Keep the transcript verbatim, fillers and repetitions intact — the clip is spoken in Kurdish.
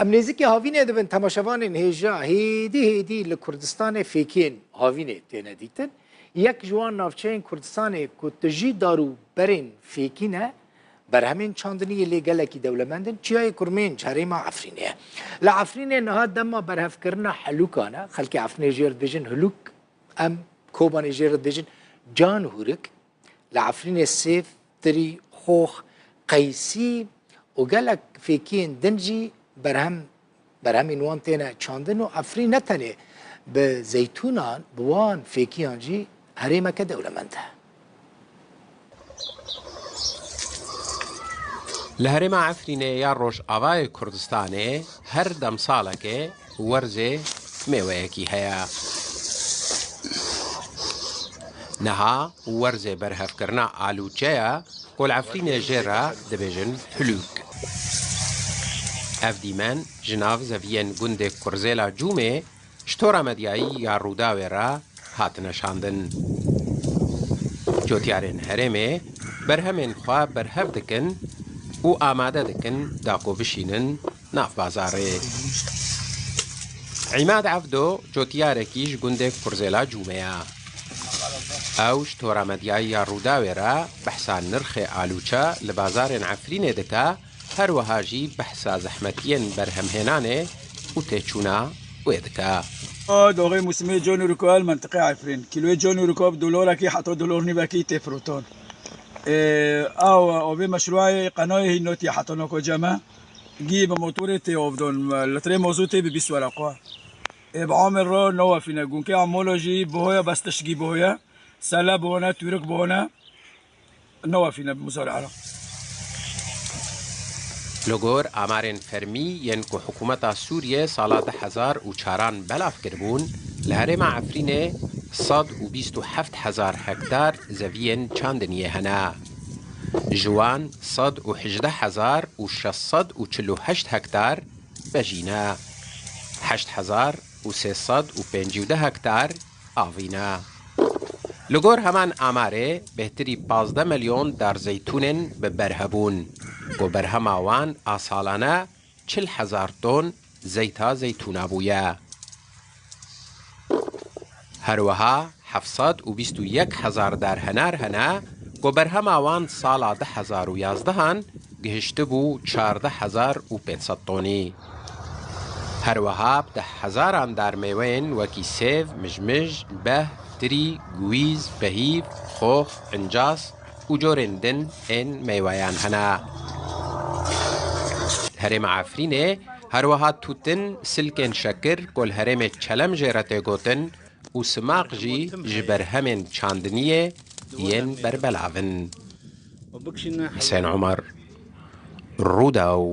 Em nêzîkî havînê dibin, temaşevanên hêja, hêdî hêdî li Kurdistanê fêkiyên havînê têne dîtin. Yek ji wan navçeyên Kurdistanê ku tijî dar û berên fêkî ne, berhemên çandiniyê lê gelekî dewlemend in, Çiyayê Kurmênc, herêma Efrînê ye. Li Efrînê niha dema berhevkirina hilûkan e, xelkê Efrînê jê re dibêjin hilûk, em Kobanê jê re dibêjin can hûrik. Li Efrînê sêv, tirî, xox, qeysî û gelek fêkiyên din jî berhem, berhemên wan têne çandin û Efrîn ne tenê bi zeytûnan, bi wan fêkiyan jî herêmeke dewlemend e. Li herêma Efrînê ya Rojavayê Kurdistanê her demsalekê werzê mêweyekî heye. Niha werzê berhevkirina alûçe ye ku li Efrînê jê re dibêjin hilûk. Ev dîmen ji nav zeviyên gundê Kurzêla Cûmê ji tora medyayî ya Rûdawê re hatine şandin. Cotyarên herêmê berhemên xwe berhev dikin û amade dikin da ku bişînin nav bazarê. Îmad Evdo cotiyarekî ji gundê Kurzêla Cûmê ye. Ew ji tora medyayî ya Rûdawê re behsa nirxê alûçe li bazarên Efrînê dike, her wiha jî behsa zehmetiyên berhemhênanê û têçûna wê dike. Doxê mûsimê can û riko el mentiqê Efrîn. Kîloyê can û riko bi dolarekî heta dolar nîvekî tê firotan. Ê, ew, avê meşruayê qenayê hîn notî heta nako ceme. Gî bi motorê tê avdan, litrê mazotê bi bîst wereqa. Ê, bi amê re nawefîne. Gunkê amala jî bihoye bes tiştgî bihoye. Sele bihone, tûrik bihone. Nawefîne bi muzare Iraq. Li gor amarên fermî yên ku hikûmeta Sûriyê sala du hezar û çaran belav kiribûn, li herêma Efrînê sed û bîst û heft hezar hektar zeviyên çandiniyê hene. Ji wan sed û hejdeh hezar û şeş sed û çil û heşt hektar bejî ne. Heşt hezar û sê sed û pêncî û du hektar avî ne. Li gor heman amarê bêhtirî pazdeh milyon dar zeytûnên bi ber hebûn, ku berhema wan a salane çil hezar ton zeyta zeytûna bûye. Her wiha heft sed û bîst û yek hezar dar henar hene ku berhema wan sala du hezar û yazdehan gihiştibû çardeh hezar û pênc sed tonî. Her wiha bi deh hezaran dar mêweyên wekî sêv, mijmij, beh, tirî, guwîz, behîv, xox, incas, û corên din ên meyweyan hene. Herêma Efrînê her wiha tûtin, silkên şekir ku li herêmê Çelem jê re tê gotin û simaq jî ji berhemên çandiniyê yên berbelav in. Hisên Omer, Rûdaw.